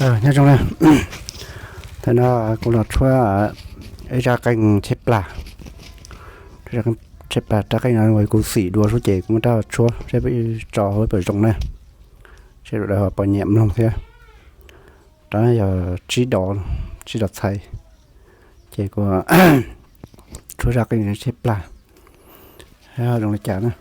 Nyob zoo na, thaum no kuv los tshuab ib rab qeej tsheb plas. Tsheb plas, rab qeej no kuv xim dua xwb ces kuv muab rab tshuab seb tso hauv pom zoo na, seb sawv daws ho puas nyiam mloog thiab. Rab no yog tsib dos, tsib dos txhais, ces kuv tshuab rab qeej tsheb plas, ho zoo li cas na.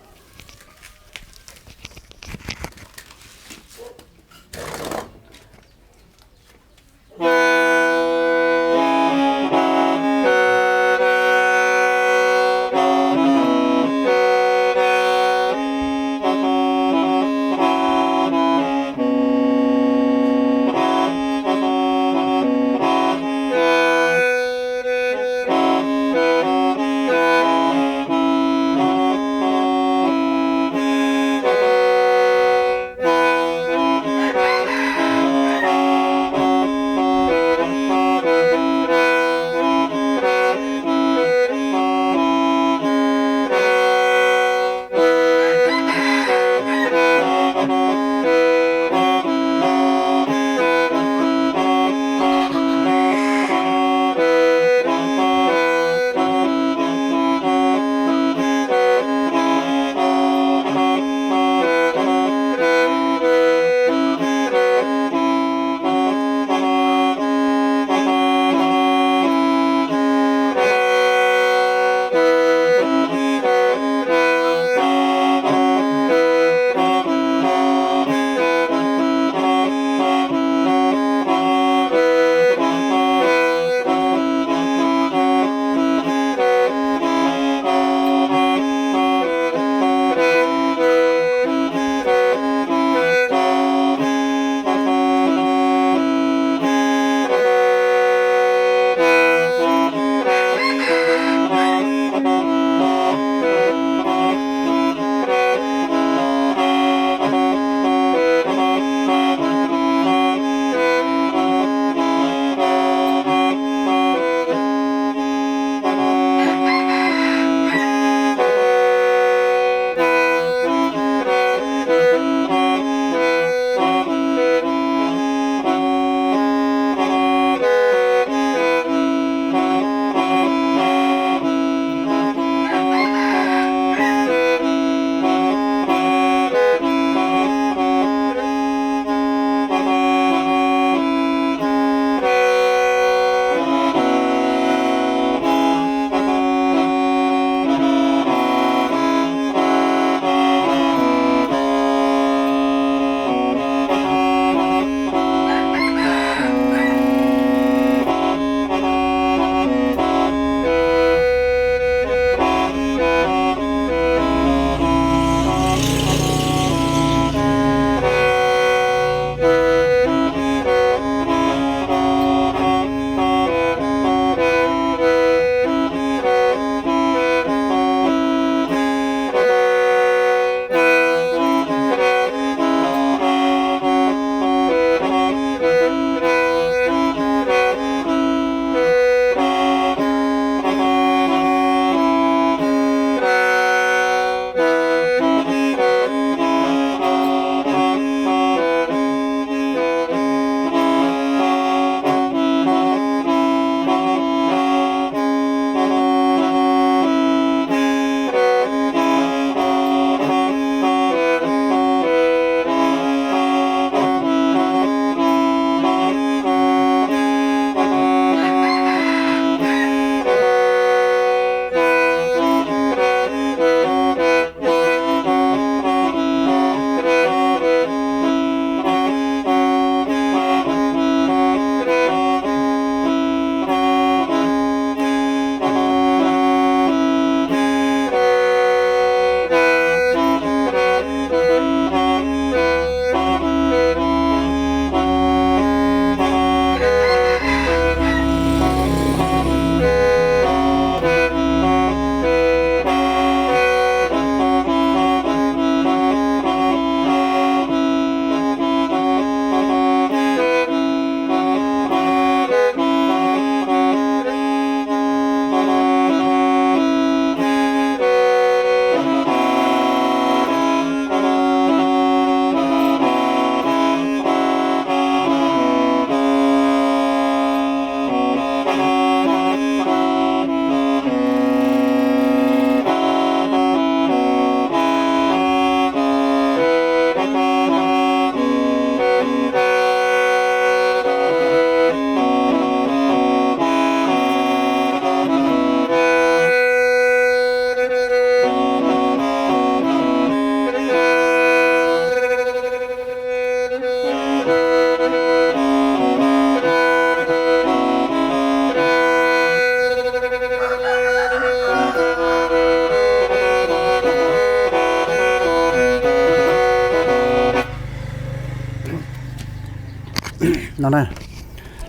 No na,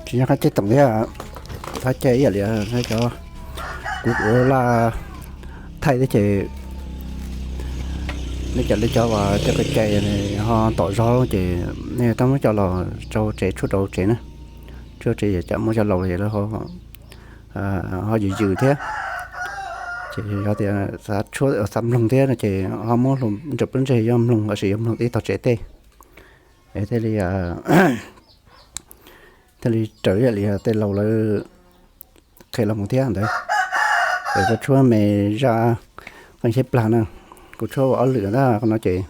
tsis nyob qab ceg toom thiab, qab ceg ib yam li cov kuv ua laj thaij thiab ces nej cov li cov uas cov ka cai ho tom zog ces nej tau muab coj los rau tsev, tshuab rau tsev na. Tshuab tsev yog tsam muab coj laus lawm lawv ho yws yws thiab. Ces yog tias xav tshuab xav mloog thiab no ces ho muab ntsaws pub ntseg yog mloog lossis yog mloog ib tog tsev tej. Es thiaj li thiaj li raws ib yam li tej laus lawv qhia los mus thiab ntawd. Es kuv tshuab me zaj qeej xyab plag na, kuv tshuab ua ob lwm ntag qhov no ces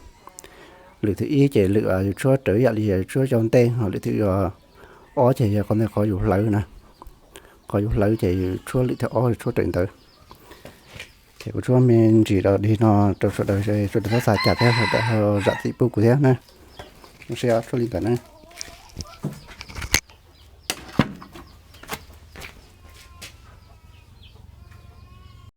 lwm thib ib ces lwm yus tshuab raws ib yam li yus tshuab cov ntej, ho lwm thib ob ces yog qhov ntawd qhov yus hlawv na. Qhov yus hlawv ces yus tshuab lwm thib ob yus tshuab raws ntawd. Ces kuv tshuab me ntsis rau dig no rau sawv daws, sawv daws txhob xav cas thiab sawv daws ho zam txim pub kuv thiab na. Ua siab tshuab li ntawd na.